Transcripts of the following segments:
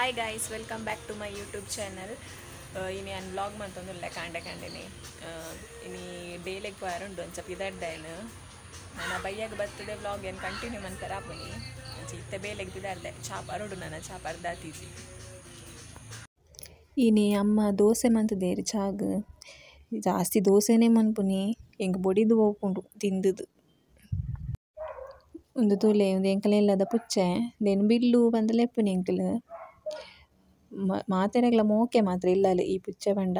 Hi guys, welcome back to my YouTube channel. ಇನಿ ಯಾನ್ vlog ಮಂತೊಂದುಲ್ಲೆ ಕಾಂಡೆ ಕಾಂಡೆನೆ. ಇನಿ ಬೇಲೆಗ್ ಪೋಯರುಂಡು ಒಂಚ ಪಿದರ್ದಾಯನ್. ನನ ಬಯ್ಯಗ್ ಬರ್ತದೆ ವ್ಲಾಗ್ ಏನ್ ಕಂಟಿನ್ಯೂ ಮನ್ಪೆರ ಆಪುನಿ. ಅಂಚ ಇತ್ತೆ ಬೇಲೆಗ್ ಪಿದರ್ದೆ ಚಾ ಪರೊಡು ನನ ಚಾ ಪರ್ದಾತಿಜಿ. ಇನಿ ಅಮ್ಮ ದೋಸೆ ಮಂತುದೇರು ಚಾಗ್. ಜಾಸ್ತಿ ದೋಸೆನೆ ಮನ್ಪುನಿ ಎಂಕ್ ಬೊಡಿದು ಪೋಪುಂಡು ತಿಂದುದು. ಉಂದು ತೂಲೆ ಉಂದು ಎಂಕಲ ಇಲ್ಲದ ಪುಚ್ಚೆ ದೆನ್ ಬಿಲ್ಲು ಪಂದ್ ಲೆಪ್ಪುನಿ ಎಂಕಲು. ಮಾತೆರೆಗ್ಲ ಮೋಕೆ ಮಾತ್ರ ಇಲ್ಲಲ್ ಈ ಪುಚ್ಚೆ ಪಂಡ.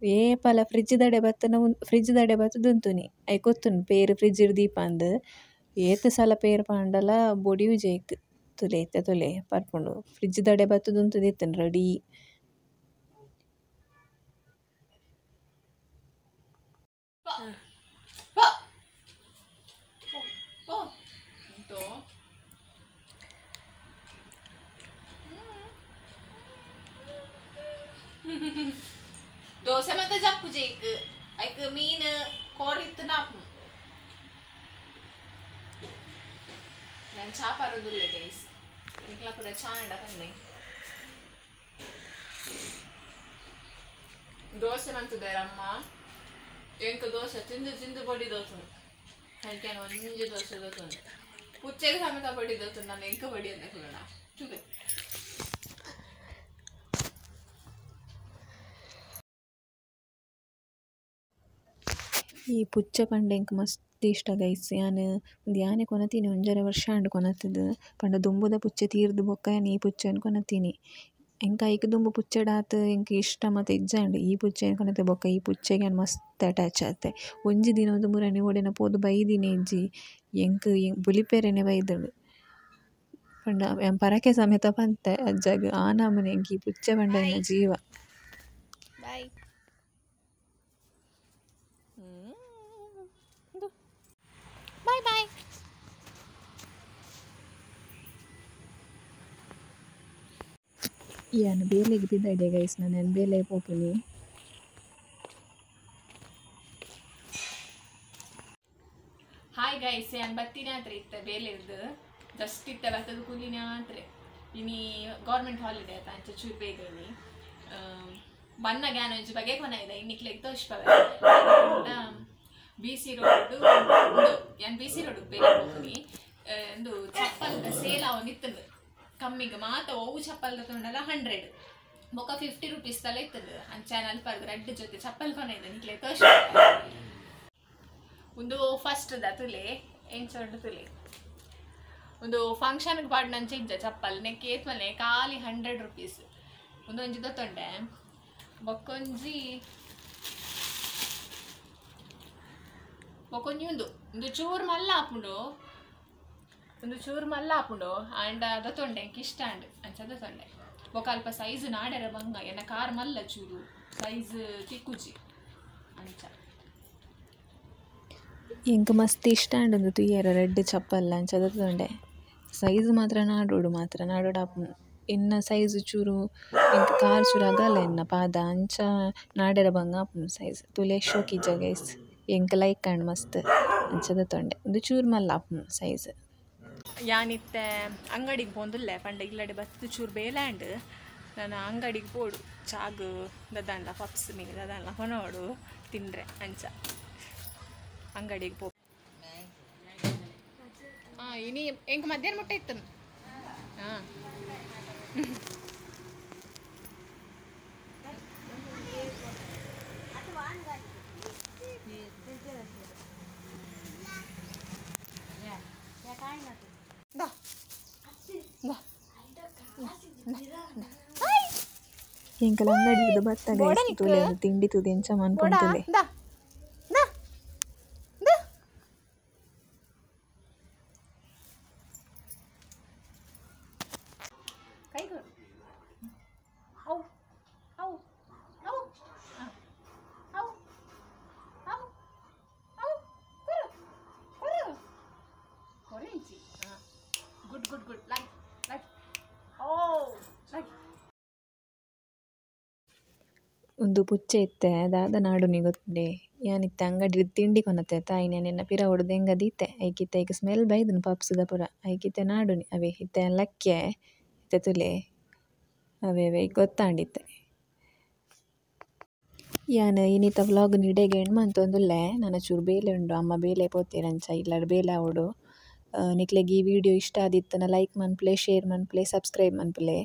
ಏಪಲ ಫ್ರಿಡ್ಜ್ ದಡೆ ಬತ್ತನ ಫ್ರಿಡ್ಜ್ ದಡೆ ಬತ್ತುದುಂತುನಿ ಐಕ್ ಗೊತ್ತುಂಡು ಪೇರು ಫ್ರಿಡ್ಜ್ ದೀಪಂದು. ಏತ್ ಸಲ ಪೇರು ಪಾಂಡಲ ಬೊಡಿಯುಜೆ ಐಕ್ ತುಲೆ ಇತ್ತೆ ತುಲೆ ಪರ್ಪುಂಡು ಫ್ರಿಡ್ಜ್ ದಡೆ ಬತ್ತುದುಂತುದಿತ್ತುಂಡು ರೆಡಿ. ದೋಸೆ ಮತ್ತೆ ಜಪ್ಪು ಜೇಕ್ ಐಕ್ ಮೀನು ಕೋರಿತ್ತು ನಾಪು. ನಾನು ಚಾ ಪರೋದಿಲ್ಲ ಗೈಸ್, ನಿಕ್ಲ ಕೂಡ ಚಾ ಅಂಡ ಪನ್ನೆ. ದೋಸೆ ಮಂತುದಾರಮ್ಮ ಎಂಕ್ ದೋಸೆ ತಿಂದು ತಿಂದು ಬೊಡಿ ದೋಸೆ ಅದಕ್ಕೆ ಒಂಜಿ ದೋಸೆ ದೋಸೆ ಪುಚ್ಚೆಗೆ ಸಮೇತ ಬೊಡಿ ದೋಸೆ ನಾನು ಎಂಕ ಬಡಿ ಅಂತ ಹೇಳೋಣ. ಚೂಕೆ ಈ ಪುಚ್ಚೆ ಪಂಡ ಎಂಕ್ ಮಸ್ತ್ ಇಷ್ಟ ಗೈಸ್. ಯಾನ್ ಉಂದು ಯಾನೆ ಕೊನತೀನಿ ಒಂಜರೆ ವರ್ಷ ಆಂಡ್ ಕೊನತುದು. ಪಂಡ ದುಂಬುದ ಪುಚ್ಚೆ ತೀರ್ದು ಬೊಕ್ಕ ಯಾನ್ ಈ ಪುಚ್ಚೆನ್ ಕೊನತೀನಿ. ಎಂಕ್ ಐಕ್ ದುಂಬು ಪುಚ್ಚೆಡಾತ್ ಎಂಕ್ ಇಷ್ಟ ಮತ ಇಜ್ಜಾಂಡ್. ಈ ಪುಚ್ಚೆನ್ ಕೊನತೆ ಬೊಕ್ಕ ಈ ಪುಚ್ಚೆಗ್ ಯಾನ್ ಮಸ್ತ್ ಅಟ್ಯಾಚ್ ಆತೆ. ಒಂಜಿ ದಿನ ಉಂದು ಮುರನಿ ಓಡೆನ ಪೋದು ಬೈದಿನಿ ಇಜ್ಜಿ ಎಂಕ್ ಬುಲಿಪೆರೆನೆ ಬೈದುಂಡು. ಪಂಡ ಯಾನ್ ಪರಕೆ ಸಮೇತ ಪಂತೆ ಅಜ್ಜಗ್ ಆನಮನೆ ಎಂಕ್ ಈ ಪುಚ್ಚೆ ಪಂಡ ಎನ್ನ ಜೀವ. Bye bye bye. ಯಾನ್ ಬೇಲೆಗ್ ಪಿದಯ್ಡೆ ಗೈಸ್, ನನ ಬೇಲೆ ಪೋಪುನಿ. ಹಾಯ್ ಗೈಸ್, ಯಾನ್ ಬತ್ತಿನ ಆತ್ರೆ ಇತ್ತೆ ಬೇಲೆರ್ದು ಜಸ್ಟ್ ಇತ್ತೆ ಬತ್ತದ ಕೂಲಿನ ಆತ್ರೆ. ಇನಿ ಗೌರ್ಮೆಂಟ್ ಹಾಲಿಡೇ ಆತ ಅಂಚ ಚೂರು ಬೇಗ ಇನಿ ಬನ್ನ ಗ್ಯಾನ ಒಂಜಿ ಬಗೆ ಕೊನ ಇದೆ ಇನ್ನಿಕ್ಲೆಗ್ ತೋಷ್ಪವೆ. ಬಿ ಸಿ ರೋಡ್ ಉಂದು ಯಾನ್ ಬಿ ಸಿ ರೋಡ್ ಬೇಲೆ ಪೋಪುನಿ. ಉಂದು ಚಪ್ಪಲ್ದ ಸೇಲ್ ಆವೊಂದಿತ್ತುಂಡು ಕಮ್ಮಿಗ್ ಮಾತ ಒವು ಚಪ್ಪಲ್ದ ತೊಂಡಲ 100 ಬೊಕ 50 ರುಪೀಸ್ ತಲ ಇತ್ತುಂಡು. ಅಂಚ ಅಲ್ಪ ರಡ್ಡ್ ಜೊತೆ ಚಪ್ಪಲ್ ಕೊನ ಇದೆ ನಿಕ್ಲೆ ತೋಷ್ಪವೆ. ಒಂದು ಫಸ್ಟ್ ದ ತುಲೆ ಎಂಚ ಉಂಡು ತುಲೆ ಒಂದು ಫಂಕ್ಷನ್ ಪಾಡ್ನಂಚ ಇಜ್ಜ ಚಪ್ಪಲ್ ನೆಕ್ ಏತ್ ಮಲ್ಲೆ ಖಾಲಿ 100 ರುಪೀಸ್. ಒಂದೊಂಜಿ ದೊತ್ತೊಂಡೆ ಬೊಕ್ಕೊಂಜಿ ಬೊಕ್ಕೊಂಜಿ ಉಂದು ಒಂದು ಚೂರು ಮಲ್ಲ ಆಪುಂಡು ಒಂದು ಚೂರು ಮಲ್ಲ ಆಪುಂಡು ಆಂಡ ದೊತ್ತೊಂಡೆ ಎಂಕ್ ಇಷ್ಟ ಆಂಡ್ ಅಂಚ ದೊತ್ತೊಂಡೆ. ಬೊಕ ಅಲ್ಪ ಸೈಜ್ ನಾಡೆರ ಬಂಗ ಎನ್ನ ಕಾರ್ ಮಲ್ಲ ಚೂರು ಸೈಜ್ ತಿಕ್ಕುಜಿ ಅಂಚ. ಎಂಕ್ ಮಸ್ತ್ ಇಷ್ಟ ಆಂಡ್ ಉಂದು ತೂಯೆರೆ ರೆಡ್ ಚಪ್ಪಲ್ ಅಂಚ ದೊತ್ತೊಂಡೆ. ಸೈಜ್ ಮಾತ್ರ ನಾಡೋಡು ಮಾತ್ರ ನಾಡೋಡು ಆಪುಂಡು. ಎನ್ನ ಸೈಜ್ ಚೂರು ಎಂಕ್ ಕಾರ್ ಚೂರು ಅಗಲ ಎನ್ನ ಪಾದ ಅಂಚ ನಾಡೆರ ಬಂಗ ಆಪುಂಡು ಸೈಜ್. ತೂಲೆ ಶೋಕಿಜ್ಜ ಗೈಸ್, ಎಂಕ್ ಲೈಕ್ ಆಂಡ್ ಮಸ್ತ್ ಅಂಚ ದೊತ್ತೊಂಡೆ. ಉಂದು ಚೂರು ಮಲ್ಲ ಆಪುಂಡು ಸೈಜ್. ಯಾನಿತ್ತೆ ಅಂಗಡಿಗೆ ಪೋಂದುಲ್ಲೆ ಪಂಡ ಇಲ್ಲಡೆ ಬತ್ತು ಚೂರು ಬೇಲೆ ಆಂಡ್ ನಾನು ಅಂಗಡಿಗೆ ಪೋಡು ಚಾಗ್ ದದಾಂಡ ಪಪ್ಸ್ ಮೀನು ದದಾಂಡ ಕೊನೋಡು ತಿಂದ್ರೆ ಅಂಚ ಅಂಗಡಿಗೆ ಪೋ. ಹಾಂ ಇನಿ ಎಂಕ್ ಮಧ್ಯಾಹ್ನ ಮುಟ್ಟ ಇತ್ತು. ಹಾಂ ಎಂಕಲ ಅಂಗಡಿರ್ದು ಬತ್ತ ಗೈಸ್ ತೂಲೆ ಉಂದು ತಿಂಡಿ ತೂದು ಎಂಚ ಮನ್ಪುಂಡು ತೂಲೆ. Good good good like like oh like. ಉಂದು ಪುಚ್ಚೆ ಇತ್ತೆ ದಾದ ನಾಡುನಿ ಗೊತ್ತುಂಡೆ. ಯಾನಿತ್ತೆ ಅಂಗಡಿ ತಿಂಡಿ ಕೊನತೆ ತಾಯಿ ನೆನ್ನ ಪಿರ ಹೊಡ್ದು ಎಂಗ ದೀತೆ ಐಕಿತ್ತೆ ಐಕ್ ಸ್ಮೆಲ್ ಬೈದುಂಡು ಪಪ್ಸ್ದ ಪೂರ ಐಕಿತ್ತೆ ನಾಡುನಿ ಅವೇ ಇತ್ತೆ ಲಕ್ಕೆ ಇತ್ತೆ ತುಲೆ. ಅವೇ ಅವೇ ಗೊತ್ತಾಂಡಿತ್ತೆ. ಯಾನ್ ಇನಿತ ವ್ಲಾಗ್ ನಿಡೆಗೆ ಎಂಡ್ ಮಂತೊಂದುಲ್ಲೆ ನನ ಚೂರು ಬೇಲೆ ಉಂಡು ಅಮ್ಮ ಬೇಲೆ ಪೋತೆರ್ ಅಂಚ ಇಲ್ಲಡ್ ಬೇಲೆ ಆವೊಡು. ನಿಕ್ಲೆಗ್ ಈ ವಿಡಿಯೋ ಇಷ್ಟ ಆದಿತ್ತುಂಡ ಲೈಕ್ ಮನ್ಪುಲೆ, ಶೇರ್ ಮನ್ಪುಲೆ, ಸಬ್ಸ್ಕ್ರೈಬ್ ಮನ್ಪುಲೆ.